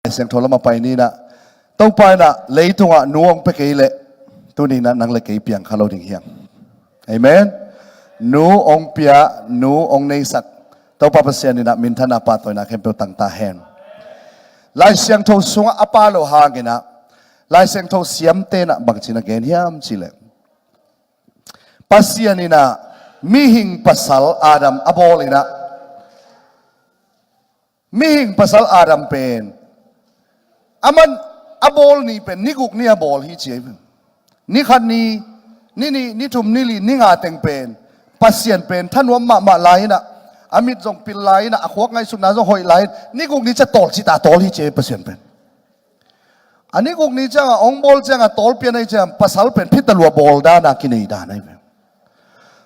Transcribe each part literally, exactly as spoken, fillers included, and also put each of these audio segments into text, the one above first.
Siangtho lamah pai ni in ah, Topa in ah leitungah nu hong pia kei leh, tuni in ah nang le kei piang kha lo ding hi hang. Amen. Nu hong pia, nu hong neisak Topa Pasian in ah minthanna, pahtawina khempeuh tang ta hen. Lai Siangtho sungah a pha lo hangin ah, Lai Siangtho siamte in ah bangci na gen hiam cih leh, Pasian in ah mihing pasal Adam a bawl in ah, mihing pasal Adam pen, aman a bawl ni pen ni guk ni a bawl hi ci hi. Ni khat ni, ni nih, ni thum, ni li, ni nga teng pen, Pasian pen thanuam mahmah lai in ah, a mit zong pil lai in ah, a khuak ngaihsutna zong hoih lai in, ni guk ni ciang tawlcih ta, tawl hi ci hi Pasian pen. A ni guk ni ciangah hong bawl ciangah tawl pian ahih ciangah pasal pen phit ta lua, bawl dan a kinei dan ahi ve.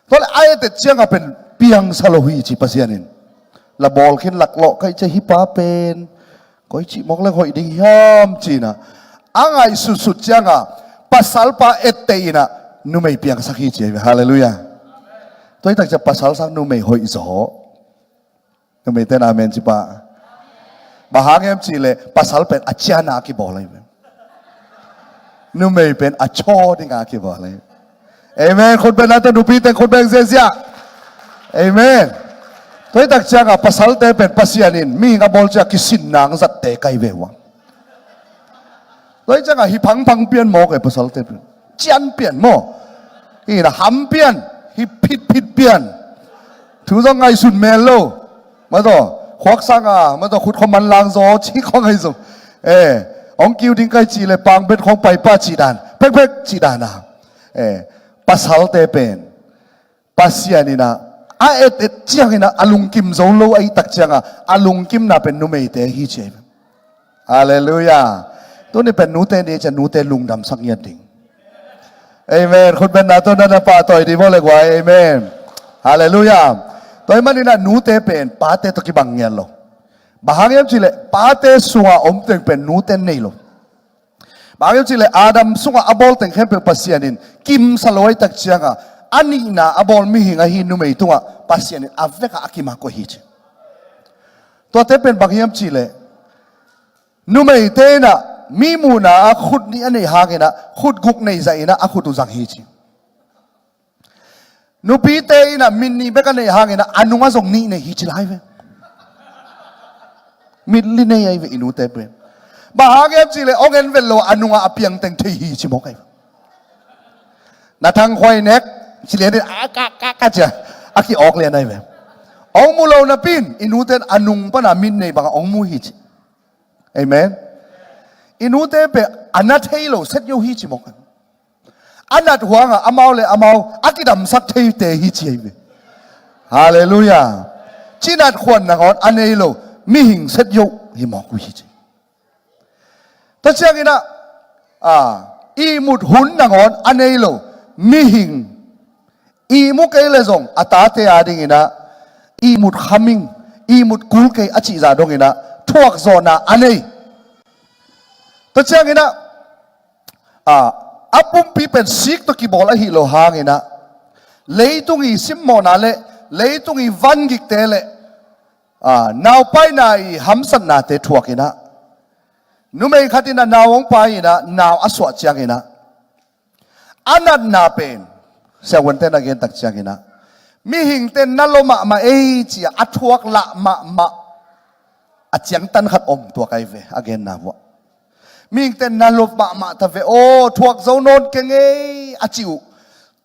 Tua leh a et et ciangah pen piangsa lo hi ci Pasian in. La bawl khin laklawh ka hih ciang hih pa pen koi cih mawk leng hoih ding hiam ci in ah, a ngaihsutsut ciangah pasal pa etteh in ah numei piangsak hi ci ahi ve. Halleluiah. Tua hi tak ciang pasal sang numei hoih zaw. Numeite in amen ci pah. Bang hang hiam cih leh pasal pen a cian a kibawl ahi ve. Numei pen a chaw ding a kibawl ahi. Amen. Khut beng na tawh, nupi teng khut beng ziahziah. Amen. Tua hi tak ciangah pasalte pen Pasian in mihing a bawl ciang kisin nang zatte ka hi ve ua. Tua hi ciangah hi phangphang pian mawk e, pasalte pen cian pian maw. Hi na ham pian, hi phitphit pian. Thu zong ngaihsun mel lo. Mah tawh khuak sang a, mah tawh khut khawng manlang zaw cih khawng ahi zong, eh, hong kiu ding ka hih cih leh pangbet khawng pai pah cih dan, phekphek cih dan a. Eh, pasalte pen Pasian in ah a et et ciangin ah a lungkim zo lo ahih tak ciangah a lungkimna pen numeite hi ci ahi. Halleluiah. Tuni pen nute ni ciang nute lungdamsak ngiat ding. Amen. Khut beng na tawh na na pahtawi dih maw le guai. Amen. Halleluiah. Tua ahih manin ah nute pen pate tawh kibang ngiat lo. Bang hang hiam cih leh pate sungah om teng pen nute nei lo. Bang hang hiam cih leh Adam sungah a bawl teng khempeuh Pasian in kimsa lo ahih tak ciangah a nihna a bawl mihing ahi numei tungah Pasian in a vekah a kim a koih hi ci. Tuate pen bang hiam cih leh numeite in ah mi muhna ah khut nih a neih hangin ah khut guk neih zah in ah a khut uh zang hi ci. Nupite in ah mit nih bek a neih hangin ah a nungah zong nih nei hi ci lai ve. Mit li nei ahi ve i nute pen. Bang hang hiam cih leh hong en vet lo a nungah a piang teng thei hi ci mawk ahi ve. Na thang khuai nek ci lian in a ka ka ka cia a ki-awk lian ahi ve. Hong mu lo napi in i nute in a nung pan a mit nei bangah hong mu hi ci. Amen. I nute pen a na thei lo set yo hi ci mawk ahi. A nat huangah amau le amau a kidamsak theite hi ci ahi ve. Halleluiah. Cinat khuan nangawn a nei lo mihing set yo hi mawk uh hi ci. Tua ciangin ah, ah, ihmut hun nangawn a nei lo mihing, ihmu kei leh zong a tate a dingin ah ihmut khaming, ihmut kul kei a cih zah dongin ah thuakzawhna a nei. Tua ciangin ah, ah, a pumpi pen sik tawh kibawl ahih loh hangin ah leitung i simmawhna le leitung i vangikte le, ah, naupaina i hamsatnate thuakin ah, numei khat in ah nau hong pai in ah nau a suah ciangin ah, a natna pen, siavuante na gen tak ciangin ah, mihingte na lua mahmah ei ci-a a thuak lah mahmah a ciangtan khat om tuak ahi ve, a genna vuah. Mihingte na lua mahmah ta ve aw, thuak zo nawn keng ei a cih uh,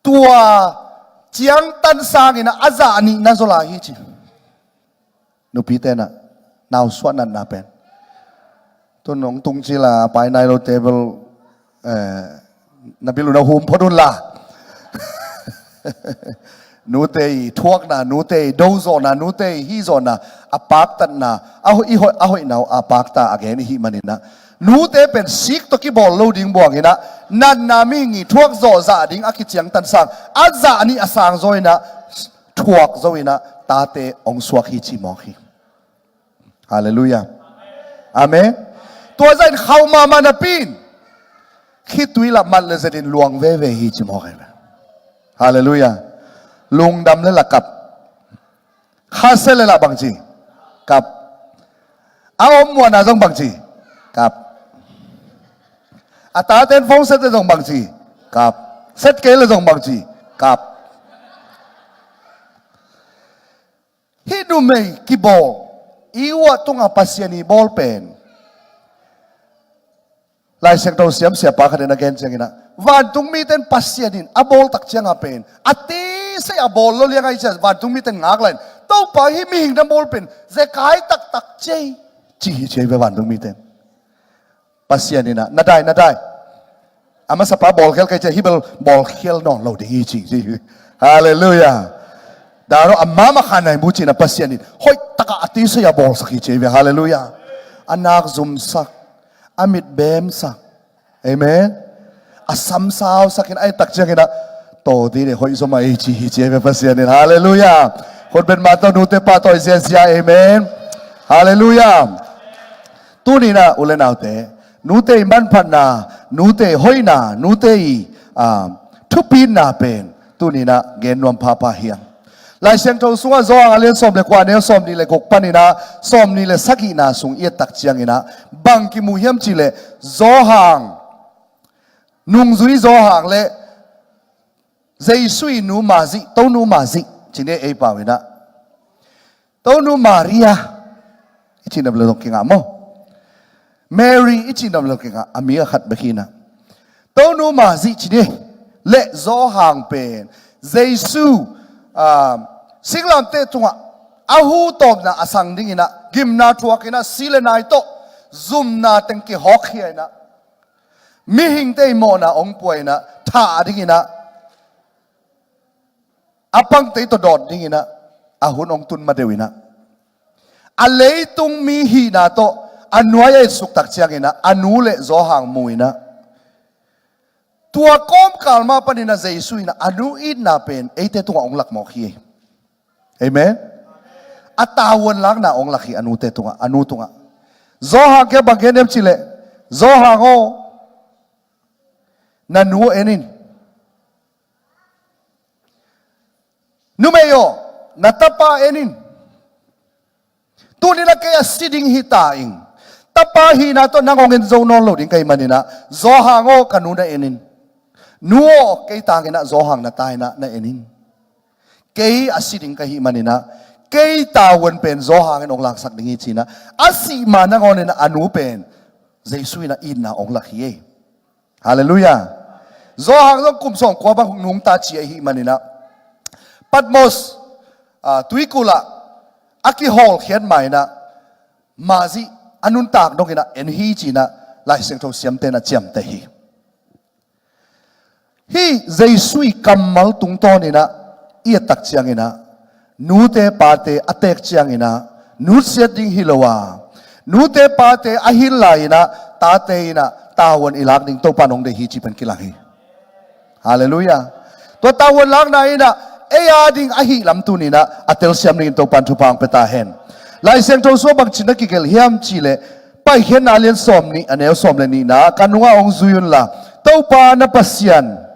tua ciangtan sangin ah a zah nih na zaw lai hi ci. Nupite in ah nau suah natna pen, tun hong tung cil a pai nai lo table, eh, na bil uh na hum phot un la. Nute i thuakna, nute i dozawhna, nute i hihzawhna, a paktatna, a hoih, i hoih, a hoihna uh a pakta a gen i hih manin ah, nute pen sik tawh kibawl lo ding buangin ah, natna mihing i thuak zawh zah ding a kiciangtan sang a zah nih a sang zaw in ah, thuak zo in ah tate hong suak hi ci mawk hi. Halleluiah. Amen. Tua zah in khauh mahmah napi in khitui lah mat le zet in luang veve hi ci mawk hi. Halleluiah. Lungdam le lah kap. Khasia le lah bangci? Kap. A om muanna zong bangci? Kap. A taten phone set le zong bangci? Kap. Set kei le zong bangci? Kap. Hih numei kibawl, i uah tunga Pasian i bawl pen, Lai Siangtho siamsiapa khat in a gen cianginah, vantung miten Pasian in a bawltak cianga pen a tisei a bawl lo liang ahi ciah vantung miten ngak lain, Topa, hih mihing na bawl pen zekai taktak cei, ci hi cei ve vantung miten. Pasian inah, na dai, na dai. A masapa bawlkhial kei ciah hih bel bawlkhial nawn lo ding hi ci, ci. Halleluiah. Dano a mama khanai mu cinah Pasian in hoih takah a tisei a bawlsak hi ci ve. Halleluiah. A nak zumsak, a mit bemsak. Amen. A samsausak in a i tak cianginah, to dine hoih zoma ei ci hi ci ve Pasian in. Halleluiah. Khutbet ma to nute pahtawi ziazia. Amen. Halleluiah. Tuninah u le naute, nute i manphatna, nute i hoihna, nute i, ah, thupitna pen tuninah gen nuam phapha hiam? Lai Siangtho sungah Johan a lian sawm le kua, a neu sawm nih le guk paninah sawm nih le sagihna sung i et tak cianginah bang kimu hiam cihleh, Johan, nungzui Johan le Jesu i nu Mazih, Tonu Mazih cine ei pau inah, Tonu Maria i cihna bel zong kingah maw? Mary i cihna bel zong kingah, a mi a khat bek hinah. Tonu Mazih cine le Johan pen Jesu, ah, singlamteh tungah a hu tawpna a sang dinginah gimna thuakinah si le nai tawh zumna teng kihawkkhia inah, mihingte i mawhna hong pua inah, thah dinginah, a pangte tawh dawt dinginah a hun hong tun ma deuh inah, a leitung mi hihna tawh a nuai a etsuktak cianginah a nu le Johan mu inah, tua kawmkal ma paninah Jesu inah a nu itna pen eite tungah hong lakmawk hi. Amen. A tavuan lakna hong lak hi a nute tungah, a nu tungah. Johan kia bang gen hiam cihleh, Johan aw, na nu en in. Numei aw, na tapa en in. Tuninah kei a si ding hi ta ing. Tapa hihna tawh nang hong en zo nawn lo ding ka hih maninah, Johan aw, ka nu na en in. Nu aw, kei tanginah Johan na ta inah na en in. Kei a si ding ka hih maninah kei tavuan pen Johan in hong laksak ding hi cinah, a sih ma nangawninah a nu pen Jesu inah itna hong lak hi ei. Halleluiah. Johan zong kum sawmkua bang nungta ci ahih maninah Patmos, ah, tuikulah a kihawlkhiat mainah Mazih a nuntak donginah en hi cinah Lai Siangtho siamte na ciamteh hi. Hih Jesu i kammal tungtawninah i ettak cianginah nute pate a teek cianginah nutsiat ding hi lo a, nute pate a hil lai-inah tate inah tavuan i lak ding Topa in hong deih hi cih pen kilang hi. Halleluiah. Tua tavuan lakna inah ei a ding ahih lam tuninah a telsiam dingin Topa in thupha hong pia ta hen. Lai Siangtho sungah bangci na kigelh hiam cihleh, Paikhiatna lian sawm nih, a neu sawm le nihna, ka nungah hong zui unla, Topa na Pasian,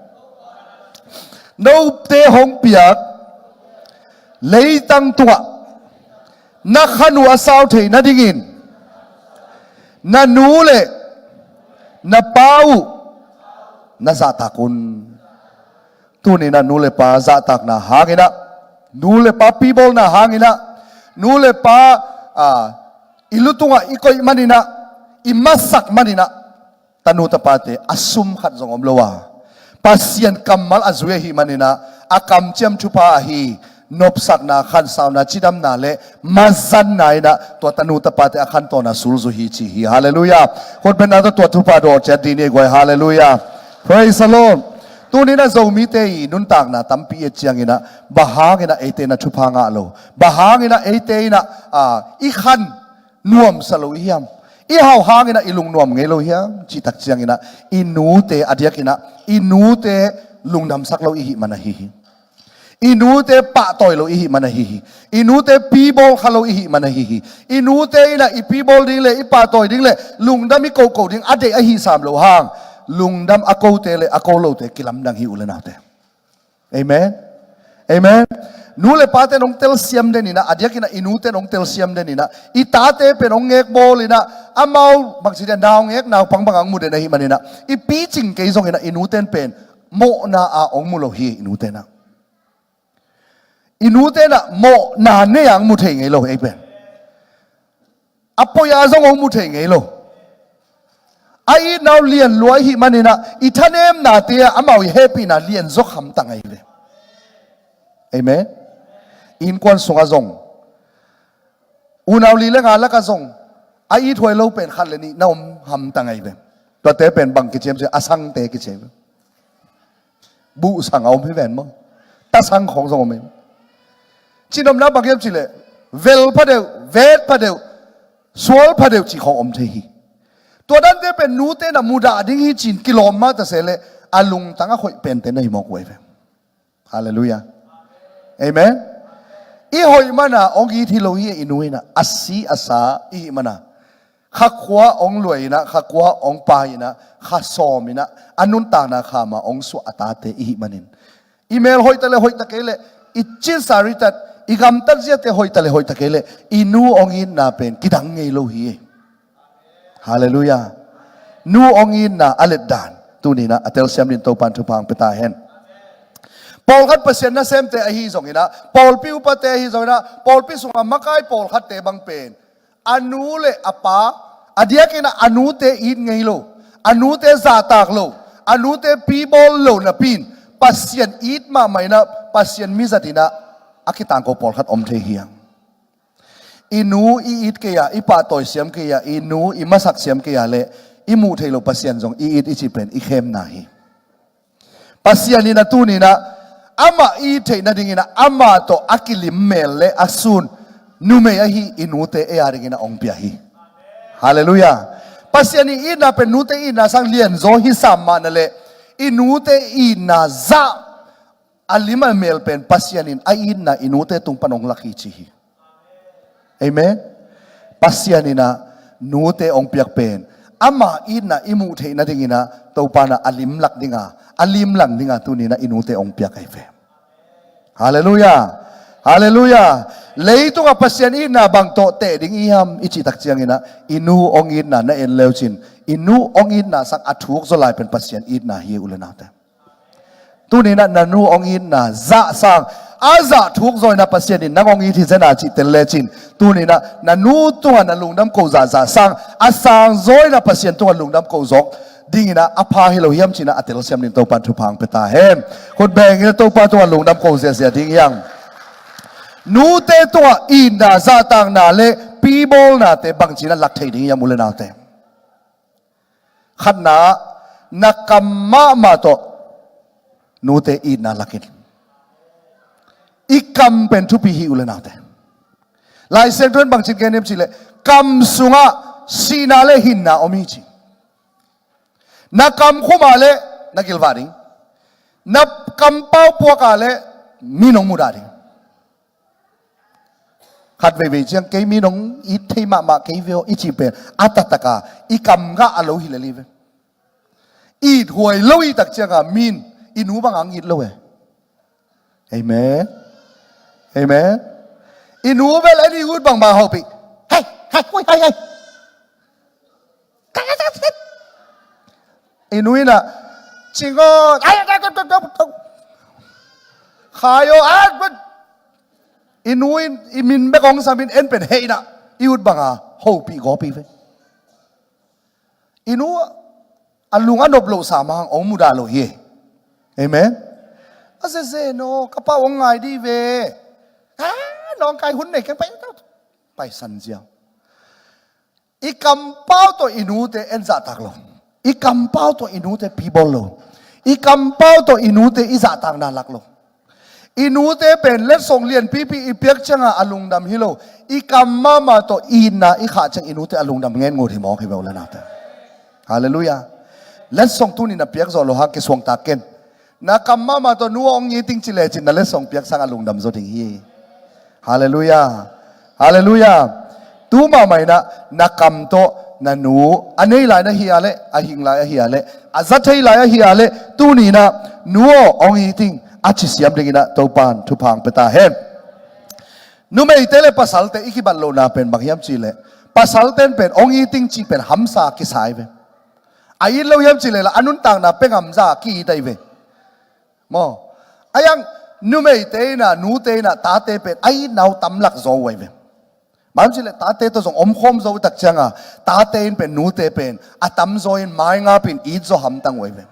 note hong piak leitang tungah na khan uh a sau theih nadingin na nu le na pa uh na zahtak un. Tuninah nu le pa zahtakna hanginah, nu le pa pibawlna hanginah, nu le pa, ah, i lu tungah i koih maninah, i masak maninah, tanu tapate a sum khat zong om lo a, Pasian kammal a zui ahih maninah a kamciam thupha ahi nopsakna, khansauna, cidamna le mazanna inah tua tanu tapate a khantawn a sulzu hi ci hi. Halleluiah. Khutbetna tawh tua thupha dawh ciat dih ni guai. Halleluiah. Praise the Lord. Tuninah Zomite i nuntakna tampi i et cianginah bang hanginah eite inah thupha ngah lo, bang hanginah eite inah, ah, i khan nuamsa lo i hiam, i hau hanginah i lungnuam ngei lo hiam cihtak cianginah i nute a diakinah i nute lungdamsak lo i hih man ahi hi. I nute pahtawi lo i hih man ahi hi. I nute pibawl kha lo i hih man ahi hi. I nute inah i pibawl ding le i pahtawi ding le lungdam i kohkoh ding a deih ahi sam lo hang, lungdam a kote le a ko lote kilamdang hi u le naute. Amen. Amen. Nu le pate'n hong telsiam den inah, a diakinah i nute'n hong telsiam den inah, i tate pen hong ngekbawl inah, amau bangci dia naungek naupang bangah hong mu den ahih maninah, i picing kei zonginah i nute'n pen mawhna a hong mu lo hi. I nute'n ah, i nute'n ah mawhna nei a hong mu thei ngei lo ei pen. A poi-a zong hong mu thei ngei lo. A itna uh lian lua ahih maninah i thanemnate ah amau i hehpihna lian zaw hamtang ahi ve. Amen. Innkuan sungah zong, unau li le nga lakah zong a ithuai lo pen khat le nih na om hamtang ahi ve. Tuate pen bang kici hiam cih leh a sangte kici ahi ve. Buhsang a om hi ven maw? Tasang khawng zong om hi. Cinopna bang hiam cih leh vel pha deuh, vet pha deuh, sual pha deuh cih khawng om thei hi. Tua dante pen nute'n ah mudah ding hi ci-in kilawm mah ta se leh a lungtang a hoih pente na hi mawk uh ahi ve. Halleluiah. Amen. I hoih mana hong it hi lo hi. I nu inah a si a sa i hih mana, kha kua hong luai inah, kha kua hong pai inah, kha sawm inah, a nuntakna kha mah hong suah a tate i hih manin, i mel hoih ta le hoih ta kei leh, i cin saritat, i gamtat ziate hoih ta le hoih ta kei leh, i nu hong itna pen kidang ngei lo hi. Halleluiah. Nu hong itna a letdan tuninah a telsiam dingin Topa'n thupha hong pia ta hen. Pawlkhat Pasian nasemte ahi zonginah, pawlpi upate ahi zonginah, pawlpi sungah makai pawlkhatte bang pen a nu le a pa, a diakinah a nute it ngei lo, a nute zahtak lo, a nute pibawl lo napi-in Pasian it mahmah inah Pasian mizatinah a kitangko pawlkhat om thei hi hang. I nu i it kei a, i pahtawi siam kei a, i nu i masak siam kei a leh i muh theih loh Pasian zong i it i cih pen i khemna hi. Pasian inah tuninah amah i it theih nadinginah amah tawh a kilim mel le a sun numei ahi i nute ei a dinginah hong pia hi. Halleluiah. Pasian i itna pen nute itna sang lianzaw hi sam mahna leh i nute itna zah a lim a mel pen Pasian in a itna i nute tung pan hong lak hi ci hi. Amen. Pasian inah nute hong piak pen ama itna i muh theih nadinginah Topa'n ah a lim lak dinga, a lim lang dinga tuninah i nute hong piak ahi ve. Halleluiah. Halleluiah. Leitungah Pasian itna bang tawh teh ding i hiam i cih tak cianginah i nu hong itna na en leucin, i nu hong itna sang a thuk zaw lai pen Pasian itna hi, u le naute. Tuninah na nu hong itna zah sang a zah thuk zaw inah Pasian in nang hong it hi zen a cih tel lecin, tuninah na nu tungah na lungdam ko zahzah sang a sang zaw inah Pasian tungah lungdam ko zawk dinginah a pha hi lo hiam cinah a telsiam dingin Topa'n thupha hong pia ta hen. Khut beng inah Topa tungah lungdam ko ziahziah ding hi hang. Nute tungah itna zahtakna le pibawlnate bangcinah lak thei ding hiam, u le naute? Khatna, na kam mahmah tawh nute itna lak in. I kam pen thupi hi, u le naute. Lai Siangtho in bangci gen hiam cih leh kam sungah sihna le hinna om hi ci. Na kam khum a leh na gilvah ding. Na kampau puak a leh mi'n hong mudah ding. Khat veivei ciang kei mi'n hong it thei mahmah kei ve aw i cih pen a taktak a i kam gah a lo hi lel hi ve. Ithuai lo i tak cianga mi'n i nu bangah hong it lo e. Amen. Amen. I nu bel a i ut bangmah hopih. Hei, hei, hui, hei, hei. I nu inah, "Cing aw, ai, ai, ai, ai, ai, ai. Khai aw, ai, ai." I nu in i min bek hong samin en pen hei inah i ut banga hopih gawp hi ve. I nu a lung a nop loh sam hang hong mudah lo hi. Amen. A zeze no, ka pau hong ngai dih ve. A, nawngkai hun nei keng pai, pai san ziau. I kampau tawh i nute en zahtak lo. I kampau tawh i nute pibawl lo. I kampau tawh i nute i zahtakna lak lo. I nute pen letsong lianpipi i piak cianga a lungdam hi lo. I kam mahmah tawh i itna i khah ciang i nute a lungdam ngen ngut hi mawk hi ve, u le naute. Halleluiah. Letsong tuni na piak zawh lo hang kisuangtak ken. Na kam mahmah tawh nu hong it ing ci lecin na letsong piak sang a lungdam zaw ding hi. Halleluiah. Halleluiah. Tu mahmah inah na kam tawh na nu a nei lai na hi a leh, a hing lai ahi a leh, a za thei lai ahi a leh, tuni inah nu aw hong it ing, A ci siam dingin ah Topa'n thupha hong pia ta hen. Numeite le pasalte i kibat lohna pen bang hiam cih leh, pasalte'n pen hong it ding cih pen hamsa kisa hi ve. A it lo hiam cih leh lah a nuntakna pia ngamza ki-it ahi ve. Maw. Ahi zongin numeite in ah, nute in ah, tate pen a itna uh tamlak zaw uh ahi ve. Bang hiam cih leh tate tawh zong omkhawm zo uh tak ciangin, tate in pen, nute pen a tamzaw in, maingap in, it zaw hamtang uh ahi ve.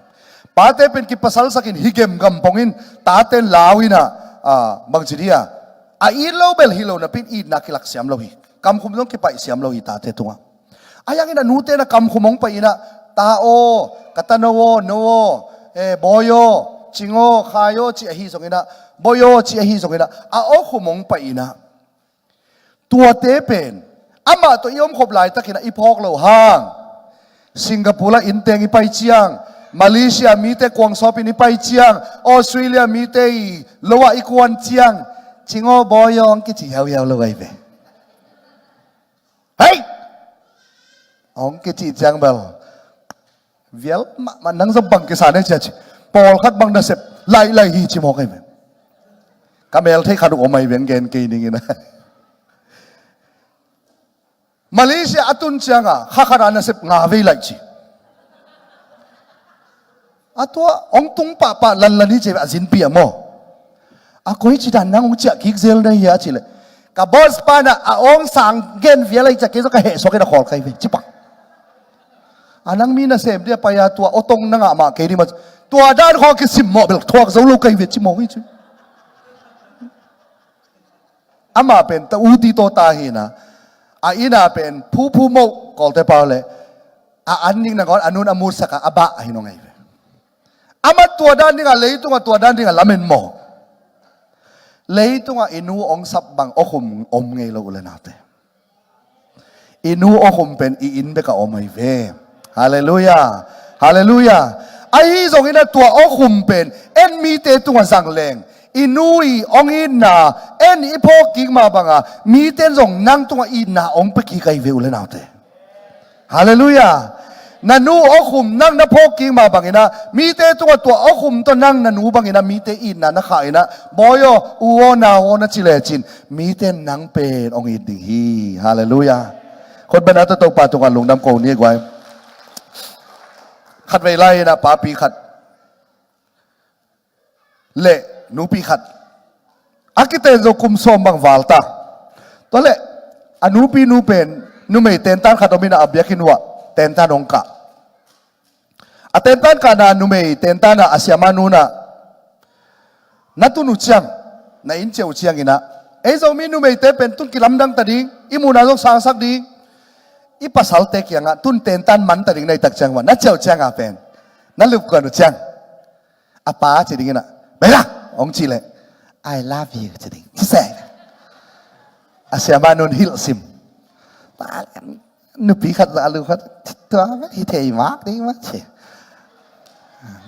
Pate pen kipasalsak in, hi gemgam pong in, tate'n lau in ah, ah, bangci ding a, a it lo bel hi lo napi in itna kilak siam lo hi. Kamkhum zong kipaih siam lo hi tate tungah. Ahi zongin ah nute in ah kamkhum hong paih in ah, ta aw, ka tano aw, no aw, eh, bawi aw, cing aw, khai aw, ci ahi zongin ah, bawi aw, ci ahi zongin ah, a awkhum hong paih in ah, tuate pen amah tawh i omkhop laitakin ah i phawk loh hang, Singapore ah innteng i pai ciang, Malaysia mite kuang sawp in i pai ciang, Australia mite i lo ah i kuan ciang, cing aw, bawi aw hong kici hiauhiau lo ahi ve. Hei! Hong kici ciang bel, vial mahmah, nang zong bang kisa na hia ci a ci. Pawlkhat bang nasep lailai hi ci mawk ahi ve. Ka mel theih khat uh om ahi ve, gen kei ning in ah. Malaysia a tun ciangin kha khat ah nasep nga vei laih ci. A tua hong tung pahpah lanlan hi ci a, a zinpi ah maw. A koici dan nang hong ciah kik zel na hia cih leh, ka boss pa in ah a awngsang gen vial ahi ci a, kei zong ka hehsuak in a khawl kai ve ci pah. A nang mi nasem ding a pai a, tua aw tong na ngah mah kei ding mah. Tua dan khawng kisimmawh bel thuak zo lo kai ve ci mawk hi ci. Amah pen ta u ti tawh ta hi in ah, a inn ah pen phuphu moh, Kawlte pau leh, a an ding nangawn a nu'n a mutsak a, a bah ahi nong ahi ve. Amah tua dan ding a, leitungah tua dan ding a lamen maw. Leitungah i nu hong sap bang awkhum om ngei lo, u le naute. I nu awkhum pen i inn bek ah om ahi ve. Halleluiah. Halleluiah. Ahi zongin ah tua awkhum pen en mite tungah zang leng, i nu i hong itna en i phawk kik mah bangin mite'n zong nang tungah itna hong pia kik ahi ve, u le naute. Halleluiah. Na nu awkhum nang na phawk kik mah bangin ah, mite tungah tua awkhum tawh nang na nu bangin ah mite itna na khah in ah, bawi aw, u aw, nau aw na ci lecin, mite'n nang pen hong it ding hi. Halleluiah. Khut beng a, Topa tungah lungdam ko ni guai. Khatvei lai in ah papi khat le nupi khat a kiten zo kum sawm bang val ta. Tua leh a nupi nu pen numei tentan khat om in ah, a biakinn uah tentan hong kah. A tentan kahna, numei tentan ah a siamah nu'n ah, na tun uh ciang, na inn ciah uh ciangin ah, ei Zomi numeite pen tun kilamdang ta ding, i muhna zong sangsak ding, i pasalte kiangah tun tentan man ta ding na hih tak ciang, na ciah uh ciangah pen, na lupkuan uh ciang, a pa ci dingin ah, "Bel a," hong cih leh, "I love you," ci ding. Ci se. A siamah nu'n hilh sim. Pa, nupi khat a lu khat, "Tua hi thei mak ding mah," ci.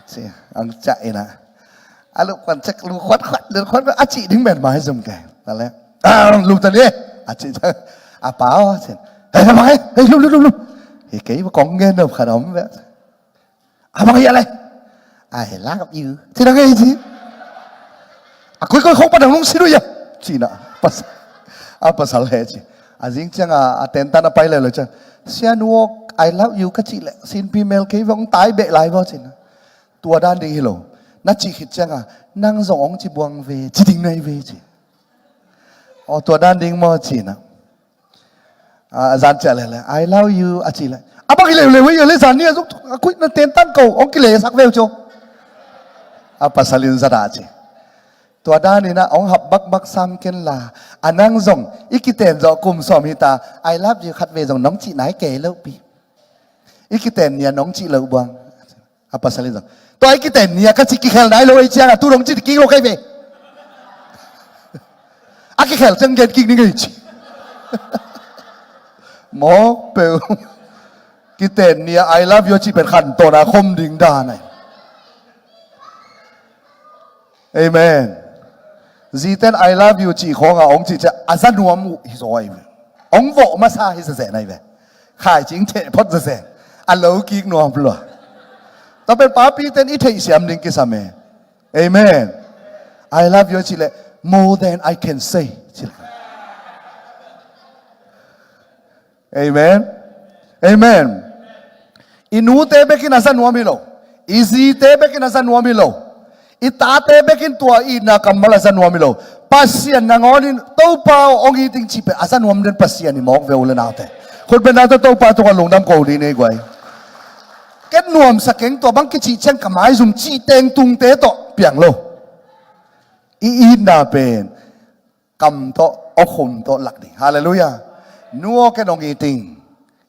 Ci, hong ciah in ah, a lupkuan ciang lu khuatkhuat, lu khuatkhuat, a cih ding pen mai zum kei. Tua leh, "Ah, lu ta ni," a cih ciang, "A pa aw," ci. "Hei, hei, hei, lu, lu, lu, lu. Hi kei, kong gen nop khat om ve." "A bang hia leh?" "I love you," ci na ngei ci. "A koikoi khong pan nong si duh hia?" ci na. Pas-, a pasal he ci. A zing ciangah a tentan a pai leh lo ciang, "Sianu aw, I love you ka cih leh sinpi mel kei vong tai beh lai vong," ci na. "Tua dan ding hi lo. Na cih khit ciangah nang zong hong ci buang ve, ci ding na hi ve," ci. "Aw, tua dan ding maw," ci na. A, a zan ciah leh leh, "I love you," a cih leh, "A bang hi leuleu hi, a leh zan ni a zuk a kuih na tentan ko, hong kilesak ve uh ciau." A pasal in za dah ci. "Tua dan in ah hong hap bakbak sam ken la, a nang zong i kiten zawh kum sawm hi ta, I love you khat vei zong nong cih nai kei lo pi. I kiten ni a nong cih loh buang." A pasal in zong, "Tua i kiten ni a ka cih kikhel nai lo ei ciangah tu nong cih kik lo kei ve. A kikhel ciang gen kik ni ngei," ci. Mawk peuh. Kiten ni a I love you cih pen khantohna khom ding dan ahi. Amen. Zite'n I love you cih khawngah hong cih ciang a za nuam uh hi zaw ahi ve. Hong vawh masa hi zezen ahi ve. Khai cing theh phot zezen. A lo kik nuam lua. Tua pen papite'n i theihsiam ding kisam e. Amen. "I love you," a cih leh, "More than I can say," ci leh. Amen. Amen. I nute bekin a za nuam hi lo. I zite bekin a za nuam hi lo. I tate bekin tua itna kammal a za nuam hi lo. Pasian nangawnin, "Topa aw, hong it ing," cih pen a za nuam den Pasian hi mawk ve, u le naute. Khut beng na tawh Topa tungah lungdam ko dih ni guai. "Ken nuamsa keng, tua bang kicih ciang ka maizum," cih tengtungte tawh piang lo. I itna pen kam tawh, awkhum tawh lak ding. Halleluiah. "Nu aw, ken hong it ing."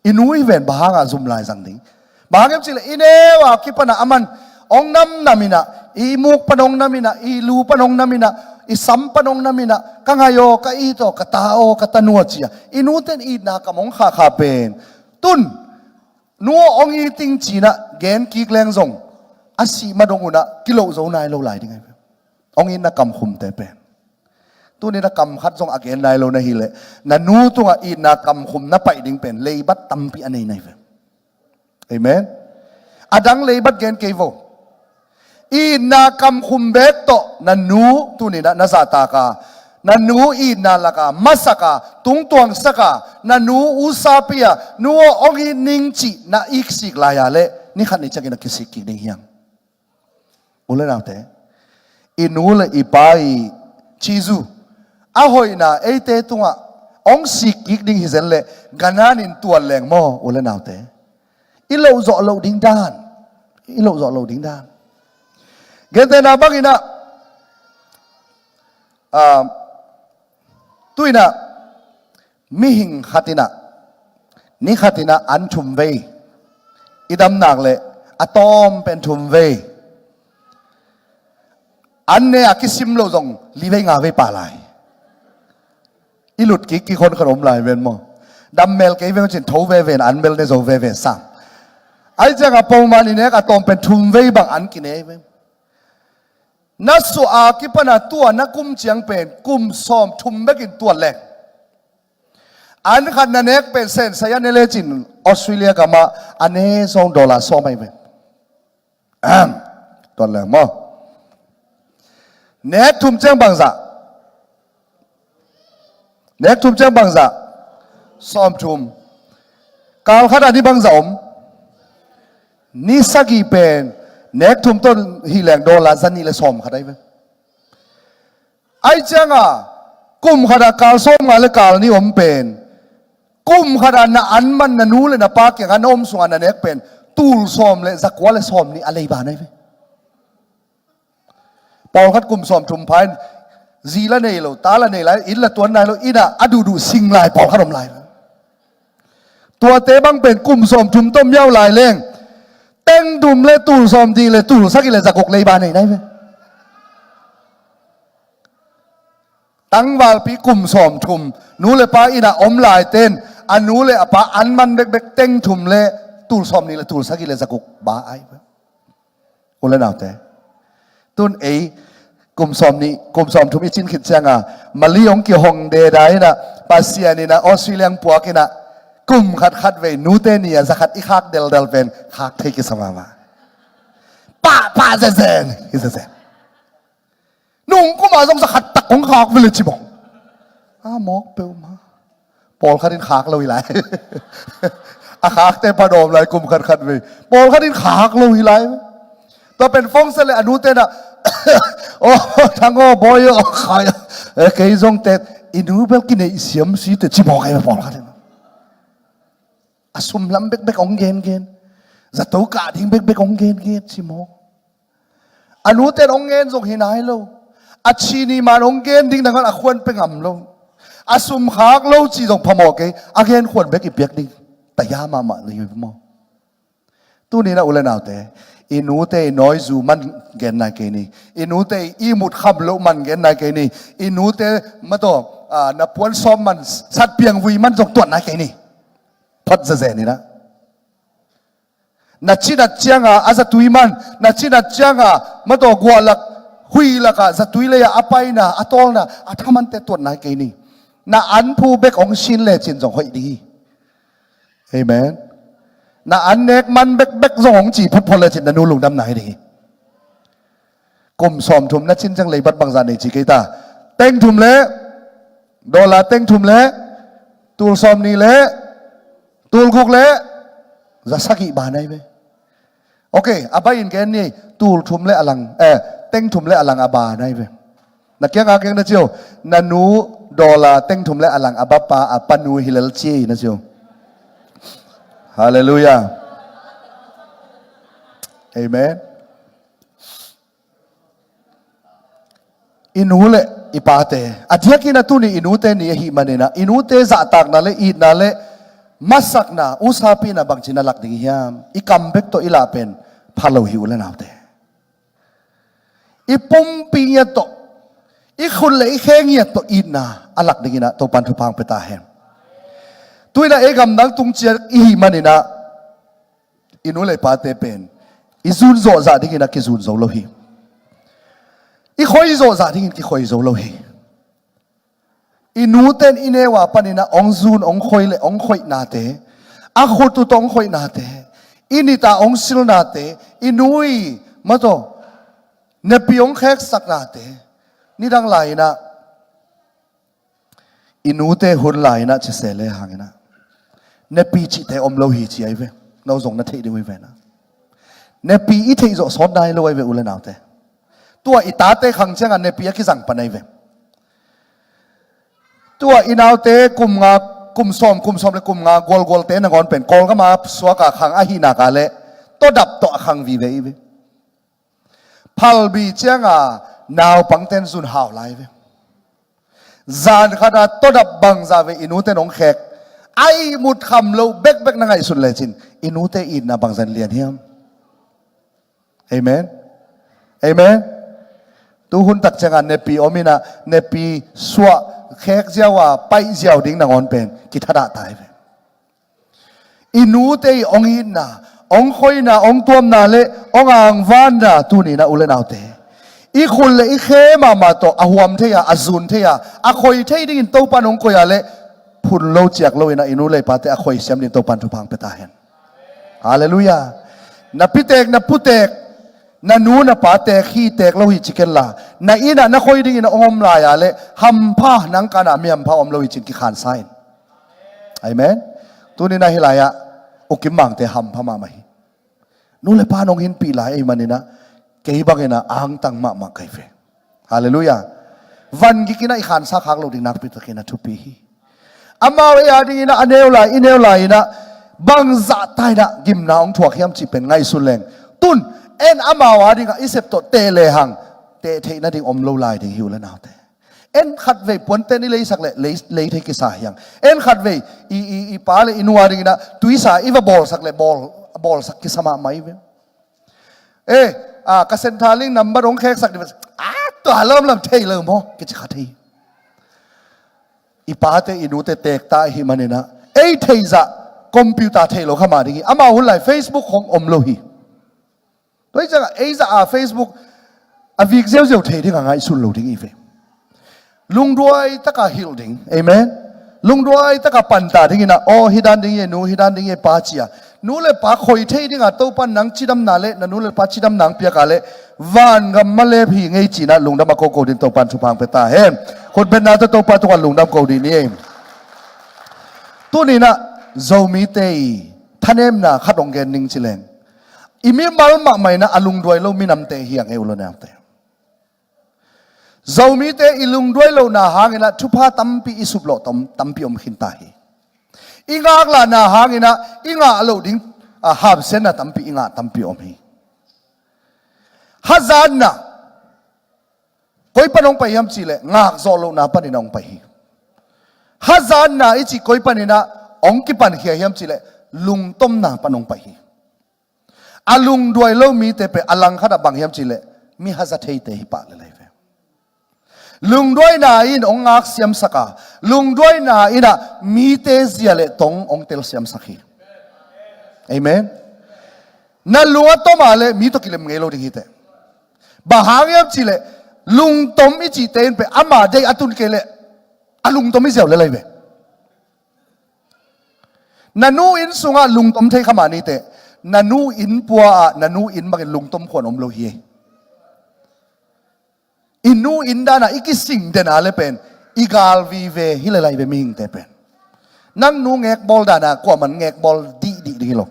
I nu i ven bang hangah zum lai zang ding? Bang hang hiam cih leh i neu a kipan ah aman hong namnam in ah, i muk pan hong nam in ah, i lu pan hong nam in ah, i sam pan hong nam in ah, "Ka ngaih aw, ka it aw, ka ta aw, ka tanu aw," ci-a i nute in itna kam hong khahkhah pen, tun "Nu aw, hong it ing," ci-in ah gen kik leng zong, a sih ma dong un ah kiloh zo nai lo lai ding ahi ve. Hong itna kamkhumte pen, tuni-in ah kam khat zong a gen nai lo na hih leh, na nu tungah itna kamkhum na paih ding pen leibat tampi a nei na hi ve. Amen. A dang leibat gen kei vo. Itna kamkhum beek tawh na nu tuni-in ah na zahtak a, na nu itna lak a masak a, tungtuangsak a, na nu usapi a, "Nu aw, hong it ning," cih na iksik lai-a leh, ni khat ni ciangin a kisik kik ding hi hang. U le naute, i nu le i pa i cizu, a hoihna eite tungah hong sik kik ding hi zen leh, gananin tuan leng maw, u le naute? I loh zawh loh ding dan. I loh zawh loh ding dan. Gentehna bangin ah, ah, tu-in ah mihing khat in ah, ni khat in ah an thum vei, i dam nak leh a tawm pen thum vei. An ne a kisim loh zong li vei nga vei pah lai. I lut kik kik hon khat om lai ven maw. Dam mel kei ven cin tho veve in an bel ne zo veve sam. Ahi ciangah pawlman i nek a tawm pen thum vei bang an kine ven. Na suah a kipan a tua na kum ciang pen kum sawm thum bekin tuan leng, an khat na nek pen sensai a ne lecin Australia gamah a ne zong dollar sawm ahi ve. Ahem. Tuan leng maw. Nek thum ciang bangzah? Nek thum ciang bangzah? Sawm thum. Kal khat a ni bangzah om? Ni sagih pen nek thum tawh hih leng dollar za nih le sawm khat ahi ve. Ahi ciangah kum khat ah kal sawm nga le kal nih om pen, kum khat ah na an man na nu le na pa kiangah na om sungah na nek pen tul sawm le za kua le sawm nih a leiba na hi ve. Pawlkhat kum sawm thum pha in zi la nei lo, ta la nei lai, inn la tuan nai lo, inn ah a duhduh sing lai pawlkhat om lai. Tuate bang pen kum sawm thum tawh miau lai leng teng thum le tul sawm nih le tul sagih le za guk leiba nei na hi ve. Tangvalpi kum sawm thum nu le pa inn ah om laite in a nu le a pa an man bekbek teng thum le tul sawm nih le tul sagih le za guk ba ahi ve. U le naute, tun ei kum sawm nih, kum sawm thum i cin khit ciangah Mali hong kihong deda in ah, Pasian in ah Australia hong puak in ah, kum khat khat vei nute ni a za khat i khak deldel pen khak thei kisa mahmah. Pah pah zenzen hi zenzen. Nung kum a zong za khat tak kong khak ve le ci mawk. A mawk peuhmah. Pawlkhat in khak lo hi lai. A khakte pha dawm lai kum khat khat vei. Pawlkhat in khak lo hi lai. Tua pen fongsa le a nute in ah, "Aw Thang aw, bawi aw, khai aw, eh, kei zong te, i nu bel kineih siam si te," ci mawk ahi ve pawlkhat in. A sum lam bekbek hong gengen. Zato kah ding bekbek hong gengen ci mawk. A nute in hong ngen zong hi nai lo. A cini man hong gen ding nangawn a khuan pia ngam lo. A sum khak lo ci zong phamawh kei, a gen khuan bek i piak ding. Taya mahmah lo hi maw. Tuni in ah u le naute, i nute i nawizu man gen nai kei ni. I nute i ihmut kham loh man gen nai kei ni. I nute mataw, ah, na puan sawm man, sat piang vui man zong tuan nai kei ni. Phot zezen in ah. Na cinat ciangah a zatui man, na cinat ciangah mataw guahlak, huihlakah zatui lei-ah a paina, a tawlna, a thamante tuat nai kei ni. Na anphu bek hong sin lecin zong hoih ding hi. Amen. Na an nek man bekbek zong hong ci photphot lecin na nu lungdam nai ding hi. Kum sawmthum na cin ciang leibat bangzah nei ci kei ta. Teng thum le, dollar teng thum le, tul sawmnih le, tul guk le, za sagih ba nai ve. Ok, a bai in gen ni, tul thum le a lang, eh, teng thum le a lang a ba nai ve. Na kiang a keng na ci o, na nu dollar teng thum le a lang a ba pa, a pa nu hi lel ci na ci o. Halleluiah. Amen. I nu le i pate, a diakin a tuni i nute ni ahih manin ah, i nute zahtakna le itna le masakna, usapihna bangci na lak ding hiam? I kam bek tawh i lah pen pha lo hi u le naute. I pumpi ngiat tawh, i khut le i khe ngiat tawh itna a lak dingin ah Topan thupha hong pia ta hen. Tu-in ah ei gamdang tung ciat i hih manin ah, i nu le i pate pen i zun zawh zah dingin a kizun zo lo hi. I khoi zawh zah dingin kikhoi zo lo hi. I nute in i neu a panin ah hong zun, hong khoi le hong khoihnate, a khut uh tawh hong khoihnate, i nit a hong silnate, i nu i mataw nepi hong kheksaknate, nidang lai-in ah i nute hun lai-in ah ci se le hangin ah, nepi cihte om lo hi ci ahi ve. No zong na theih ding uh hi ve na. Nepi i theih zawh sawt nai lo ahi ve u le naute. Tua i tate khang ciangah nepi a kizang pan ahi ve. Tua i naute kum nga, kum sawm, kum sawm le kum nga gualgualte nangawn pen Kawlgam a suak a khang ahih nak leh tawdap tawh a khang vive hi ve. Phalbi cianga naupangte in zun hau lai ve. Zan khat a tawdap bangzah ve i nute in hong khek. A ihmut kham lo bekbek na ngaihsun lecin i nute itna bangzah in lian hiam? Amen. Amen. Tu hun tak cianga nepi om in ah, nepi suah khek ziau a paih ziau ding nangawn pen kithadah ta hi ve. I nute i hong itna, hong khoina, hong tuamna le hong angvanna tuni-in ah u le naute, i khut le i khe mahmah tawh a huam thei a, a zun thei a, a khoi thei dingin Topan hong koih a le phun lo ciak lo-in ah i nu le i pate a khoi siam dingin Topan thupha hong pia ta hen. Halleluiah. Na pitek, na putek, na nu na pa tek hi tek lo hi ci ken la, na inn ah na khoi dingin a hong om lai a le hampha, nang kan ah mi hampha om lo hi cin kikhansa in. Amen. Tuni-in ah hih lai-ah U Kim Mangte hampha mahmah hi. Nu le pa in hong hinpih lai ahih manin ah kei bangin ah angtang mahmah ka hi ve. Halleluiah. Van gik in ah i khansa khak loh ding nakpi takin ah thupi hi. Amau ei a dingin ah a neu lai, i neu lai-in ah bangzah ta-in ah gimna hong thuak hiam cih pen ngaihsun leng, tun en amau a dingah i sep tawh teh lehang teh theih nading om lo lai ding hi u le naute. En khatvei puanten i leisak leh lei, lei thei kisa hi hang. En khatvei i, i, i pa le i nu a dingin ah tuisa i va bawlsak leh bawl, bawlsak kisa mahmah hi ve. Eh, a, ka Centrelink number hong kheksak dih. A, tua lawmlam thei lo maw, kici kha thei. I pate i nute tekta ahih manin ah ei theih zah computer thei lo kha mah ding hi. Amau hun lai Facebook hong om lo hi. Tua hi ciangah ei zah a Facebook a vik ziauziau thei dingah ngaihsun lo ding hi ve. Lungduai taka hilh ding. Amen. Lungduai taka panta dingin ah, aw, hih dan ding hi e nu, hih dan ding hi e pa ci-a, nu le pa khoi thei dinga Topan nang cidamna le na nu le pa cidamna hong piak a le vangam malep hi ngei ci-in ah lungdam a koko dingin Topan thupha hong pia ta hen. Khutbetna tawh Topa tungah lungdam ko ding ni. Tuni-in ah Zomite i thanemna khat hong gen ning ci leng, i mimal mahmah in ah a lungduai lo minamte hi hang e u le naute. Zomite i lungduai lohna hangin ah thupha tampi i suplawh tam, tampi om khinta hi. I ngaklahna hangin ah i ngah loh ding, a, hapsiatna tampi i ngah tampi om hi. Hazatna koi pan hong pai hiam cih leh ngakzawh lohna panin ah hong pai hi. Hazatna i cih koi panin ah hong kipankhia hiam cih leh lungtomna pan hong pai hi. A lungduai lo mite pen a langkhat ah bang hiam cih leh mi haza theite hi pah lel hi ve. Lungduaina in hong ngaksiamsak a, lungduaina in ah mite zia le tong hong telsiamsak hi. Amen. Na lung a tom a le mi tawh kilem ngei lo ding hi teh. Bang hang hiam cih leh lungtom i cihte in pen ama deih a tun kei leh a lungtom i ziau lel hi ve. Na nu inn sungah lungtom thei kha mah ni teh. Na nu inn pua ah na nu inn bangin lungtom khuan om lo hi. I nu inn dana i kising dena le pen i gal vive hi le lai ve mihingte pen. Nang nu ngekbawl dana kuaman ngekbawl dihdih ding hi lo.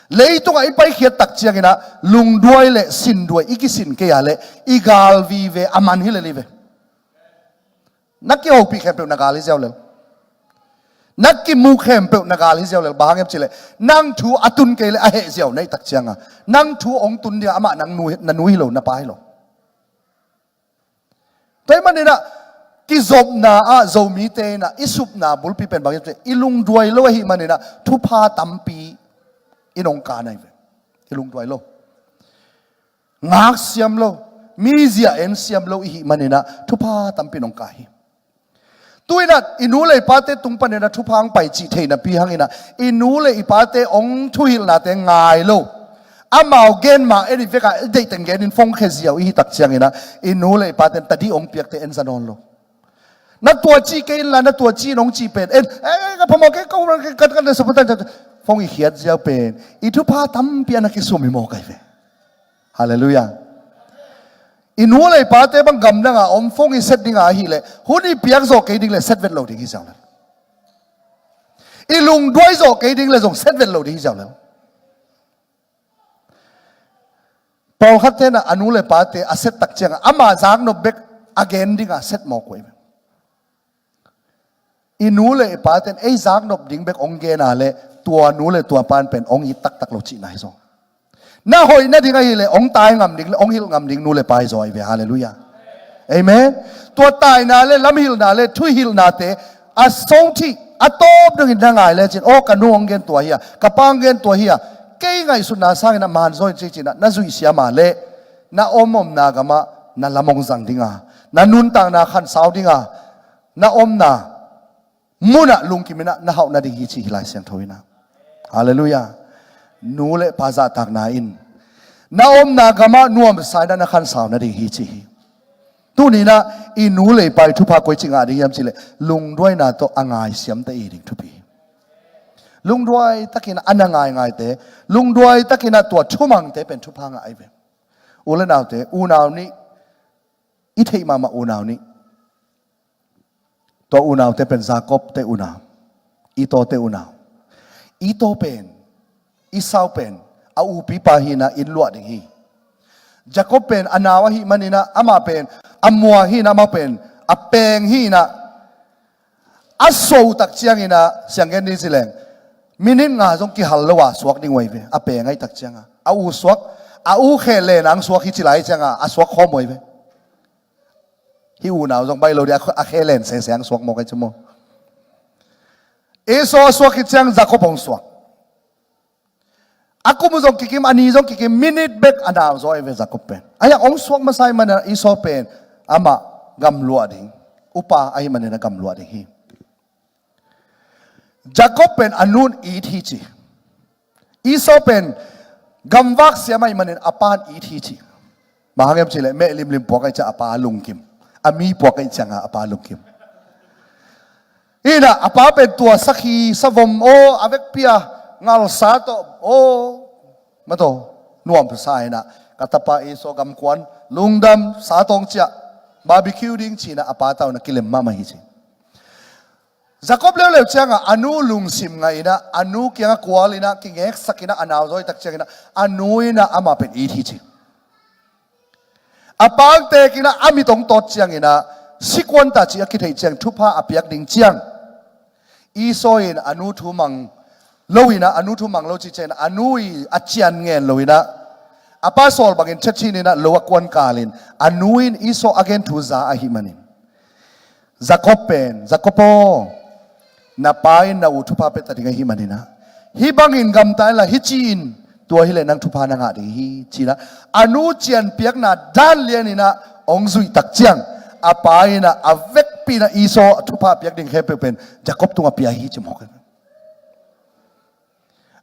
Leitungah i paikhiat tak ciangina lungduai le sinduai i kisin kei a le i gal vive a man hi le li ve. Na kihopih khempeuh na gal hi ziau lel. Na kimu khempeuh na gal hi ziau lel. Bang hang hiam cileh nang thu a tun kei le a heh ziau na i tak cianga nang thu ong tun dinga amah nang nu, na nu hi lo, na pa hi lo. Tua hih maninah kizopna ah Zomite inah i supna bulpi pen bang hiam cileh i lungduai lo ahih maninah thupha tampi i nong ka nai ve. I lungduai lo. Ngak siam lo, mizia en siam lo i hih maninah thupha tampi nong ka hi. Tuinah i nu le i pate tung paninah thupha ang pai cih theihnapi hanginah i nu le i pate ong thuhilhnate ngai lo. Amau gen ma en i vekah i deihteng genin fongkhe ziau i hi tak cianginah i nu le i paten tadi ong piakte en za nawn lo. Na tua ci kei inla na tua ci nong ci pen en, eh, ka phamawh kei ko, ka, ka, ka, na saputan, fong i khiat ziau pen i thupha tampi a na kisum i mawk ai ve. Halleluiah. I nu le i pate bang gamdanga om fong i set dinga ahileh hun i piak zawh kei ding le set vet lo ding hi ziau le. I lungduai zawh kei ding le zong set vet lo ding hi ziau le. Pawlkhat tenah a nu le pate a set tak cianga ama zaknop bek a gen dinga set mawk uh ei ve. I nu le i paten ei zaknop ding bek ong gena le tua nu le tua pan pen ong it taktak lo cihna hi zaw. Na hoih nading ahileh ong tai ngam ding le ong hilh ngam ding nu le pa hi zaw ahi ve. Halleluiah. Amen. Tua taina le lamhilhna le thuhilhnate a sothih a tawp dongin na ngai lecin aw ka nu ong gen tua hi a, ka pa ong gen tua hi a, kei ngaihsutna sangin a man zaw in cih cinah na zuih siama le na om omna gamah na lam ong zang dinga, na nuntakna khansau dinga, na omna munah lungkiminah na hauh nading hi ci hi Lai Siangtho inah. Halleluiah. Nu le pa zahtakna in na omna gamah nuamsa inah na khansau nading hi ci hi. Tuninah i nu le i pa i thupha koi ci ngah ding hiam cileh lungduaina tawh a ngai siamte i ding thupi hi. Lungduai takinah a na ngaingaite, lungduai takinah tua thumangte pen thupha ngah ai ve. U le naute, unau nih i theih mahmah unau nih. Tua unaute pen Jacob te unau, Esau te unau. Esau pen, Esau pen a upipa hinah inn luah ding hi. Jacob pen a nau ahih maninah amah pen a mua hinah amah pen a peng hinah a suah uh tak cianginah sianggen ding cileng minit nga zong kihal lo a suak ding uh ahi ve. A peng ahi tak cianga a u suak, a u khe lenang suak hi ci lai cianga a suak khawm uh ahi ve. Hih unau zong baih lo dih a khe len sese ang suak mawk ahi ci maw? Esau a suak hi ciang Jacob hong suak. A kum uh zong kikim, a ni zong kikim, minit bek a nau zaw ahi ve Jacob pen. Ahi a hong suak masa ahi manin Esau pen amah gamluah ding, upa ahi manin a gamluah ding hi. Jacob pen a nun it hi ci. Esau pen gamvak siam ahi manin a pan it hi ci. Bang hang hiam cileh meh limlim puak ahi ciang a pa lungkim. A mi puak ahi cianga a pa lungkim. Inah a pa pen tua sakhi savom aw a vekpi a ngalsa tawh aw mataw nuamsa inah ka tapa Esau gamkuan lungdam sa tawng ciah barbecue ding cinah a pa tauna kilem mahmah hi ci. Jacob leuleu cianga a nu lungsim ngahinah a nu kianga kualinah kingeksakinah a nau zawi tak cianginah a nu inah amah pen it hi ci. A pangtekinah a mit hong tawt cianginah sikuanta cih a kitheih ciang thupha a piak ding ciang Esau in a nu thu mang loinah a nu thu mang lo cih cianginah a nu i a cian ngen loinah a pa sawl bangin chethininah lo a kuankalin a nu in Esau a gen thu za ahih manin Jacob pen, Jacob aw, na pa in na u thupha pia ta ding ahi maninah hih bangin gamta inla hih ci-in tua hileh nang thupha na ngah ding hi cinah a nu cianpiakna dan lianinah hong zuih tak ciang a pa inah a vekpi inah Esau thupha piak ding khempeuh pen Jacob tungah pia hi ci mawk.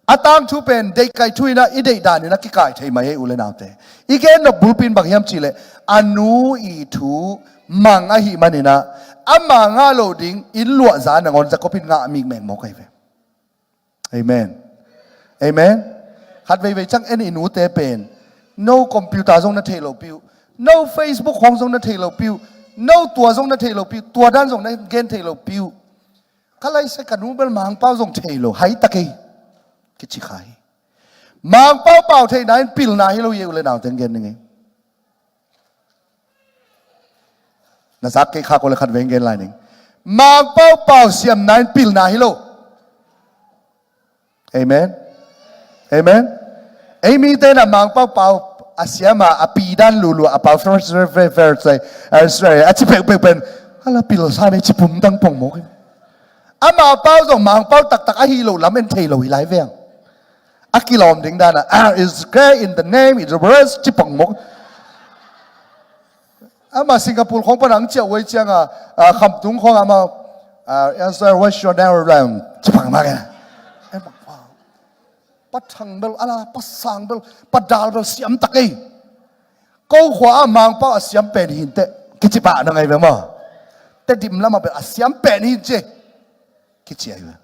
A tangthu pen deihkaih thu inah i deih daninah kikai thei mai ei u le naute. I gennop bulpi in bang hiam cihleh a nu i thu mang ahih maninah ama ngah loh ding inn luahza nangawn Jacob in ngah mikmeng mawk ahi ve. Amen. Amen. Khat veivei ciang en i nute pen no computer zong na theih lohpi uh. No Facebook khawng zong na thei lo piu. No tua zong na thei lo piu. Tua dan zong na gen thei lo piu. Ka laisa ka nu bel Mangpau zong thei lo. Hai ta kei. Kici kha hi. Mangpau pau theihna in pilna hi lo hi, u le nau teng gen ning ei. Na zak kei kha ko le khat veng gen lai ning. Mangpau pau siamna in pilna hi lo. Amen. Amen. Ei mite na Mangpau pau a siam a, a pi dan lulu a pau fer fer fer fer a ci peuhpeuh pen. Hala pil sa nei ci pum dang pong mawk hi. Ama pau zong Mangpau taktak ahi lo lam en thei lo hi lai veng. A kilawm ding dan a, ah, is okay in the name, it's the worst, ci pong mawk. Ama Singapore khawng pan ang ciah uai ciang a, ah, Khamtung khawng ama, ah, answer, what's your name? Ci pong mawk. Eh, Mangpau. Pa Thang bel, ala, Pa Sang bel, Pa Dal bel siam tak ei. Ko khua a Mangpau a siam pen hi inteh. Kici pah na ngai ve maw. Tedim lam a bel a siam pen hi in ci. Kici ai ve.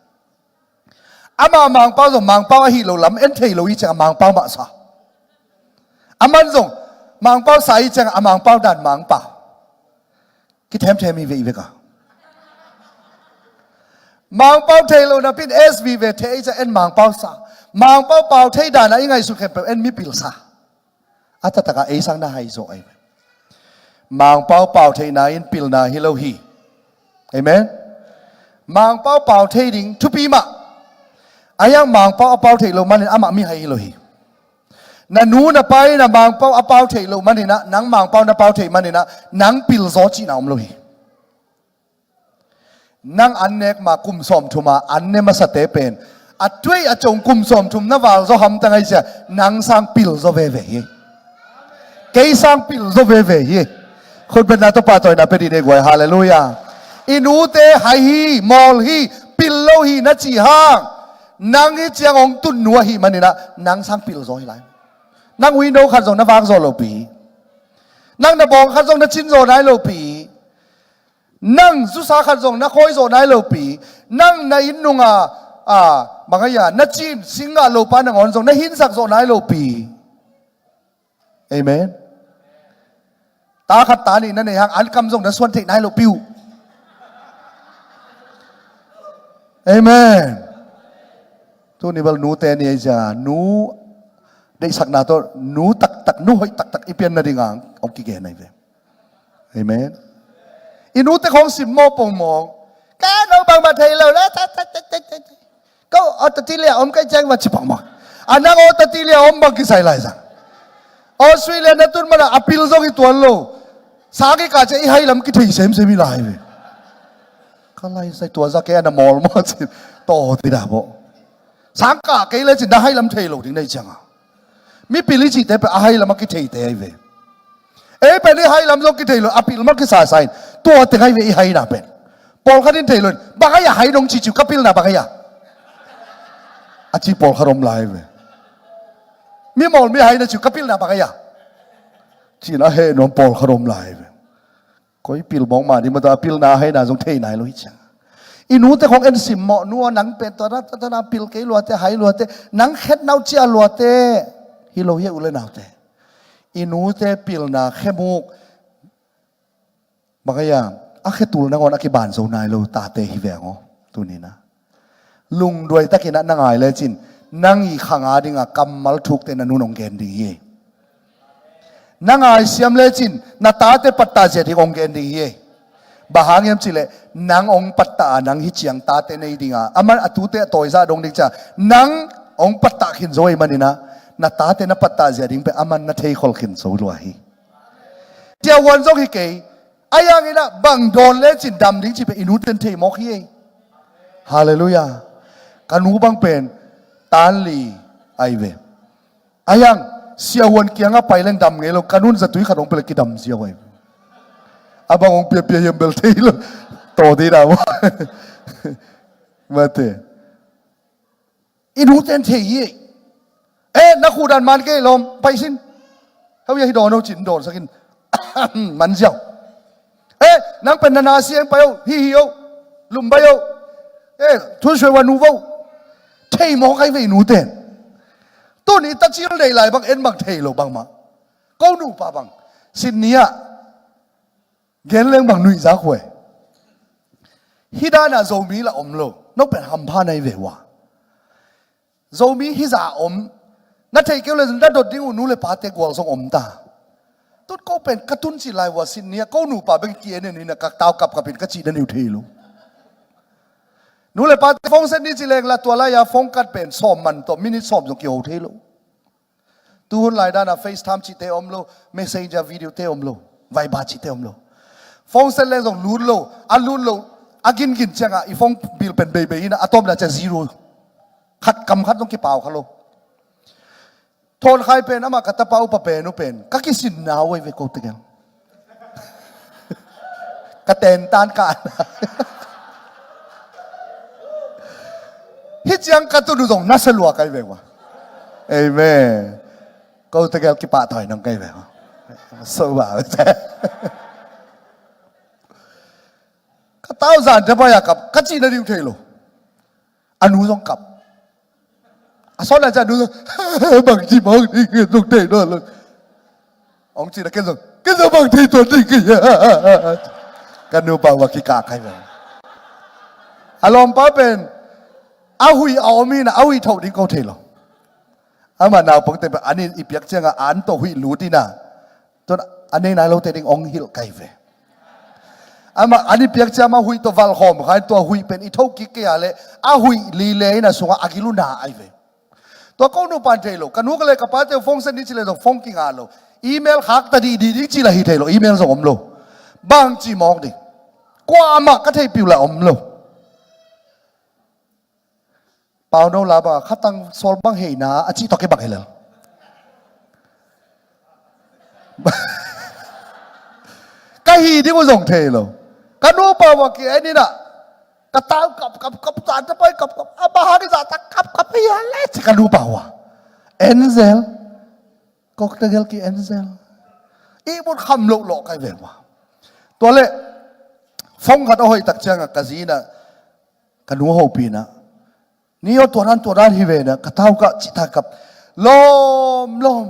Ama Mangpau zong Mangpau ahi lo lam en thei lo hi ciang a Mangpau mah sa. Aman zong Mangpau sa hi ciang a Mangpau dan Mangpau. Kithemthem hi ve i vek a. Mangpau thei lo napi in S V ve thei ei ciang en Mangpau sa. Mangpau pau thei dan a i ngaihsut khempeuh en mipil sa. A taktak a ei sang na hai zawh ai ve. Mangpau pau theihna in pilna hi lo hi. Amen. Mangpau pau thei ding thupi mah. A hiang Mangpau a pau thei lo manin amah mihai hi lo hi. Na nu na pa in a Mangpau a pau thei lo manin ah, nang Mangpau na pau thei manin ah, nang pil zaw cihna om lo hi. Nang an nek ma kum sawmthum a an ne masate pen a tuai a cong kum sawmthum na val zaw hamtang ai cia, nang sang pil zaw veve hi. Kei sang pil zaw veve hi. Khutbetna tawh pahtawina pia dih nei guai. Halleluiah. I nute hai hi, mawl hi, pil lo hi na ci hang, nang hi ciang hong tun nu ahi manin ah nang sang pil zaw hi lai. Nang window khat zong na vak zaw lo pi. Nang na bawng khat zong na cin zaw nai lo pi. Nang zusa khat zong na khawi zawh nai lo pi. Nang na inn nunga, a, bang a ia, na cin singgah lopa nangawn zong na hinsak zawh nai lo pi. Amen. Ta khat ta nih na nei hang an kam zong na suan theih nai lo piu. Amen. Tuni bel nute ni ahi cia, nu deihsakna tawh nu taktak, nu hoih taktak i pian nading ang hong kigen ahi ve. Amen. I nute khawng simmawh pongmawng. Ka no bangmah thei lo le. Ko Australia om kai ciang va ci pongmawng. A nang Australia om bang kisai lai zang. Australia na tun mana a pil zong i tuan lo. Sang i kah ciang i hai lam kithei semsem i lai ve. Ka lai sai tua za kei a na mawl maw cin. Taw ti dah bawh. Sang kah kei le cin na hai lam thei lo ding na hi ciang a. Mipil i cihte pen a hai lam a kitheite ahi ve. Ei pen i hai lam zong kithei lo, a pil mah kisasa in. Tua teng ahi ve i haina pen. Pawlkhat in thei lo in, bang ahi a hai nong ci ciu ka pilna bang ahi a. A ci pawlkhat om lai ve. Mi mawl mi haina ciu ka pilna bang ahi a. Cin a heh nuam pawlkhat om lai ve. Koi pil mawk mah ding maw, tua a pilna a haina zong thei nai lo hi ciang. I nute khawng en simmawh, nu aw nang pen tua na, tua na pil kei luate, hai luate, nang khet nau cia luate. Hi lo hi a u le naute. I nute pilna khemuk. Bang a ia, a khetul nangawn a kiban zo nai lo tate hi veng aw. Tuni na. Lungduai takin ah na ngai lecin, nang i khang a dinga kammal thukte na nun hong gen ding hi. Na ngaisiam lecin, na tate pattah zia ding hong gen ding hi. Bang hang hiam cihleh, nang hong pattah a nang hi ciang tate nei dinga, aman a tute a tawizah dong ding cia, nang hong pattah khin zo ahih manin ah, na tate na pattah zia ding pen aman na theikhol khin zo lua hi. Tia huan zong hi kei, a hiangin ah bang dawn lecin dam ding cih pen i nuten thei mawk hi ei. Halleluiah. Ka nu bang pen tanli ahi ve. A hiang siahuan kiangah pai leng dam ngei lo, ka nun zatui khat hong pia le kidam ziau ahi ve. A bang hong piapia hiam bel thei lo. Taw dih dah maw. Mate. I nuten thei hi ei. Eh, na khuh dan man kei lawm, pai sin. Hau ia hi dawn ho cin dawnsakin. Man ziau. Eh, nang pen na na siang pai ho, hi hi ho. Lum bai ho. Eh, thun suai wa nu vo. Thei mawk ahi ve i nuten. Tuni ta cil nei lai bang en bang thei lo bangmah. Ko nupa bang. Sydney ah gen leng bang nuihzak huai. Hih danah Zomi lah om lo. Nong pen hampha nai ve ua. Zomi hizah om. Na thei keu le na dot ding uh nu le pate gual zong om ta. Tut ko pen ka tun ci lai ua Sydney ah ko nupa beng ki en en in a ka tau kapkap in ka cih na niu thei lo. Nu le pate phone set ni ci leng la tua lai-a phone kat pen sawm man tawh minute sawm zong kiho thei lo. Tuhun lai dana FaceTime cihte om lo, Messenger video te om lo, Viber cihte om lo. Phone set leng zong lut lo, a lut lo, a gingin ciangah i phone bill pen beibei ina a tawpna ciang zero. Khat kam khat zong kipau kha lo. Thawnkhai pen amah ka tapa upa pen uh pen ka kisinna uh ei ve ko tegel. Ka tentan ka ana. Hih ciang ka tunu zong na salua kai ve ua. Amen. Ko tegel kipahtawi nang kai ve ua. So ba. Ka tau zan te pai a kap ka cih na ding thei lo. A nu zong kap. A sawn a ciah nu zong bang ci mawk ding zong thei nawn lo. Ong ci na ken zong ken zong bang thei tuan ding kei a. Ka nupa ua kikah kai ve. A lawmpa pen a huih a om ina a huih thoh ding ko thei lo. Amah naupangte pen an in i piak cianga an tawh huih lut ina. Tun a nei nai lote ding ong hilh kai ve. Amah an i piak ciama huih tawh valhawm khain tua huih pen i tho kik kei a le a huih lile ina sungah a gil uh na ai ve. Tua ko nu pan thei lo ka nu ka le ka pate uh phone set ni ci le zong phone kinga lo. Email khak ta dih dih ding ci la hi thei lo email zong om lo. Bang ci mawk ding. Kuamah ka theihpiu la om lo. Pauno la banga khatang sawl bang heina a cih tawh kei bang hi lel. Ka hi ding uh zong thei lo. Ka nupa ua ki en ina ka tau kap kap kap zan ta pai kap kap a bahang i zah ta kap kap hi a le ci ka nupa ua. Enzel. Kok tegel ki enzel. I mut kham loh loh kai ve ua. Tua le phone khat a hoih tak cianga ka zina ka nu hopina. Ni aw tua dan tua dan hi ve na ka tau ka cih ta kap. Lawm lawm.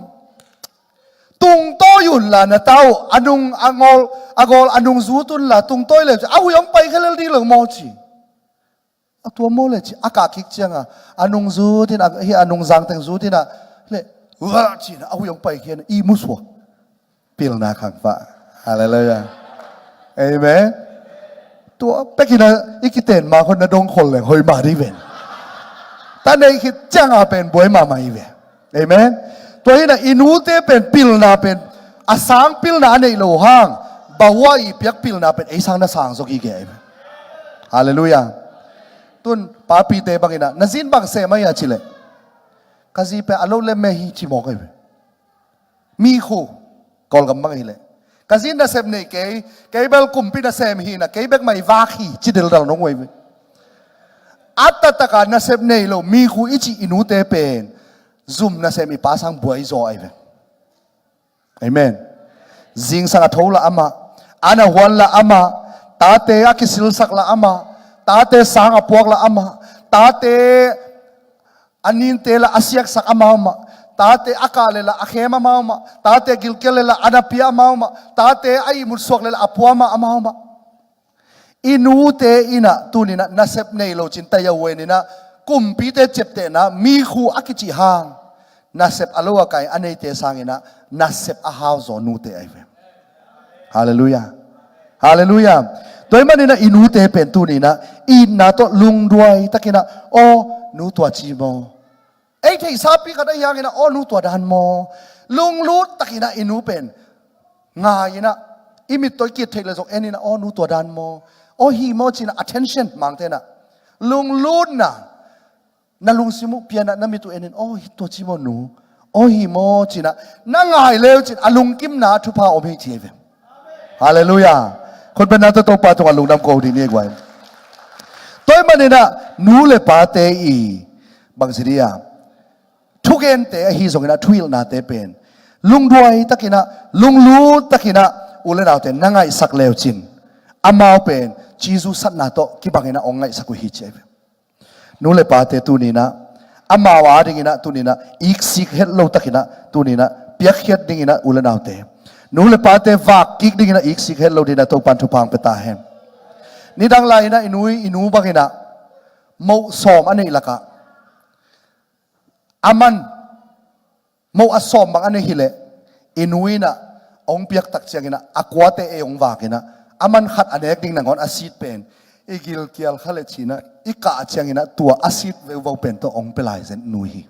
Tungtawi un la na tau a nung a ngawl a gawl a nung zut un la tungtawi le a huih ong pai khelel ding lo maw ci. A tua maw le ci a kah kik cianga a nung zut in hi a nung zangteng zut ina le ua cina a huih ong pai khian i musuak. Pilna khangpah. Halleluiah. Amen. Tua pekina i kiten ma khon na dong khol leng hoi ma ding ven. Ta nei khit cianga pen buai mahmah i ve. Amen. Tua hina i nute pen pilna pen a sang pilna a neih lo hang bawa i piak pilna pen ei sang na sang zok i ge. Amen. Halleluiah. Tun papite bangina na zin bang sem ahi a cileh ka zi pen a lo lem me hi ci mawk ahi ve. Mi khu Kawlgam bang hileh ka zin nasep nei kei, kei bel kumpi nasem hina kei bek mai vak hi ci deldal nong uai ve. A taktaka nasep nei lo mi khu i cih i nute pen zum nasem i pa sang buai zaw ahi ve. Amen. Zingsang a tho la amah, an a huan la amah, tate a kisilsak la amah, tate sang a puak la amah, tate a ninte la a siaksak amau mah, tate a kah le la a khem amau mah, tate gilkial le la a na pia amau mah, tate a ihmut suak le la a pua mah amau mah. I nute inah tuninah nasep nei lo cin taya uen inah kumpite ciaptehna mi khu a kici hang nasep a lo a kai a neite sanginah nasep a hau zaw nute ahi ve. Halleluiah. Halleluiah. Tua ahih maninah i nute pen tuninah i itna tawh lungduai takinah aw nu tua ci maw? Ei theihsapi khat ahi hanginah aw nu tua dan maw? Lunglut takinah i nu pen ngai inah i mit tawh i kit theih le zong en inah aw nu tua dan maw? Aw hi maw cinah attention mangte inah lunglutna na lungsim uh pianah na mit uh enin aw hi tua ci maw nu? Aw hi maw cinah na ngai leu cin a lungkimna a thupha om hi ci hi ve. Halleluiah. Khutbetna tawh Topa tungah lungdam ko dih ni guai. Tua ahih maninah nu le pate i bangci dih a thugente ahi zonginah thuhilhnate pen lungduai takinah lunglut takinah u le naute na ngaihsak leu cin amau pen Jesu satna tawh kibanginah ong ngaihsak uh hi ci ahi ve. Nu le pate tuninah amau a dinginah tuninah iksik het lo takinah tuninah piakkhiat dinginah u le naute Nu le pate vak kik dingin a iksik het lo dingin a Topan thupha hong pia ta hen. Nidang lai-in a i nu, i nu bangin a moh sawm a neih lakah a man moh a sawm bang a neih hileh i nu in a hong piak tak ciangin a, a kuate ei hong vakin a, a man khat a nek ding nangawn a sit pen i gilkial kha le cin a, i kah ciangin a tua a sit veuvo pen tawh hong pia lai zen nu hi.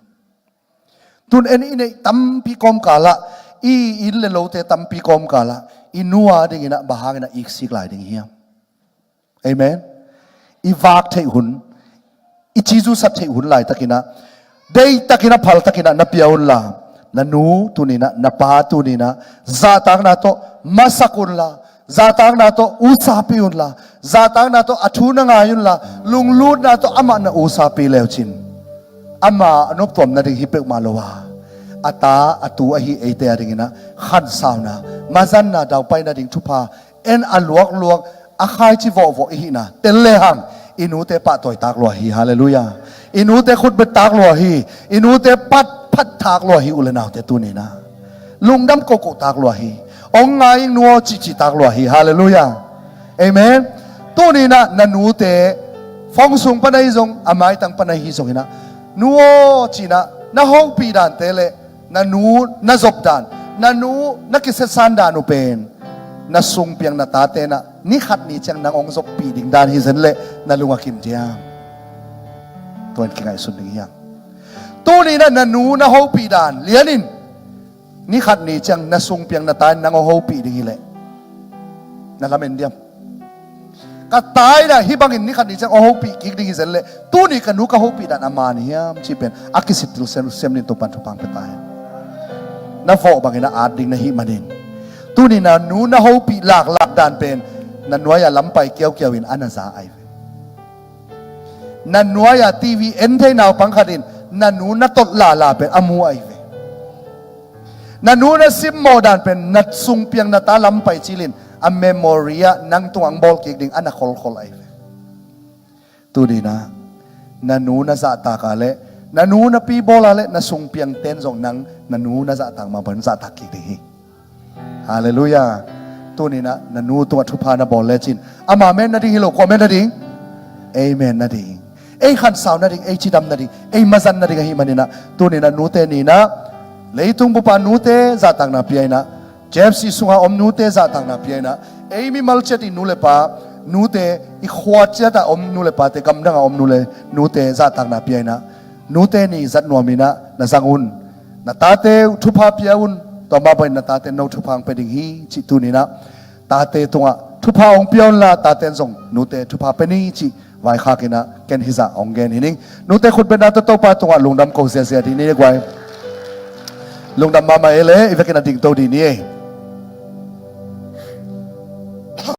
Tun en i neih tampi kawmkal ah, i inn le lote tampi kawmkal ah i nu a dingin a bang hangin a iksik lai ding hiam? Amen. I vak theih hun, i ci zusat theih hun laitakin a, deihtakin a, phaltakin a na pia unla, na nu tuni-in a, na pa tuni-in a, zahtakna tawh masak unla, zahtakna tawh usapi unla, zahtakna tawh a thu na ngai unla, lunglutna tawh amah na usapi leucin, ama a noptuam nading hi peuhmah lo a, a ta a tu ahi eite a dingin a khansauna, mazanna, daupai nading thupha en a luakluak, a khaici vawhvawh i hihna tel lehang, i nute pahtawi tak lua hi. Halleluiah. I nute khutbet tak lua hi. I nute patphat tak lua hi, u le naute, tuni-in a. Lungdam kohkoh tak lua hi. Hong ngai ing nu aw, cihcih tak lua hi. Halleluiah. Amen. Tuni-in a na nute, phone sung pan ahi zong, a maitang pan ahi zongin a, nu aw ci-in a na hopih dante le na nu na zop dan, na nu na kisetsan dan uh pen, na sungpiang na tate in a ni khat ni ciang nang hong zoppih ding dan hi zen leh na lung a kim diam? Tua in kingaihsun ding hi hang. Tuni-in a na nu na hopih dan lianin, ni khat ni ciang na sungpiang na ta in nang hong hopih ding hileh na lamen diam? Ka ta in a hih bangin ni khat ni ciang hong hopih kik ding hi zen leh, tuni ka nu ka hopih dan a man hiam cih pen a kisittel semsem dingin Topan thupha hong pia ta hen. Na vawh bangin a at ding na hih manin, tuni na nu na hopih laklak dan pen na nuai-a lampai kiaukiau in a na za ahi ve. Na nuai-a TV en thei naupang khat in na nu na tot lala pen a mu ahi ve. Na nu na simmawh dan pen na sungpiang na ta lampai cil in a memory ah nang tungah hong bawl kik ding a na kholkhol ahi ve. Tuni-in a na nu na zahtak a le, na nu na pi bawl a le, na sungpiangte in zong nang na nu na zahtak mah bangin zahtak kik ding hi. Halleluiah. Tuni-in a na nu tungah thupha na bawl lecin, ama men nading hi lo, kua men nading? Ei men nading. Ei khansau nading, ei cidam nading, ei mazan nading ahih manin a, tuni-in a nute ni-in a, leitung bup a nute zahtakna pia in a, JFC sunga om nute zahtakna pia in a, ei mimal ciat i nu le pa, nute, i khua ciat a om nu le pate, gamdang a om nu le nute zahtakna pia in a, nute ni zat nuam in a na zang un. Na tate uh thupha pia un. Tua mah bangin na tate in no thupha hong pia ding hi cih tuni-in a tate tungah thupha hong pia unla, tate in zong nute thupha pia ni cih vaikhak in a ken hizah hong gen hi ning. Nute khutbetna tawh Topa tungah lungdam ko ziazia dih ni ei guai. Lungdam mahmah ei le, i vekin a dingto dih ni ei.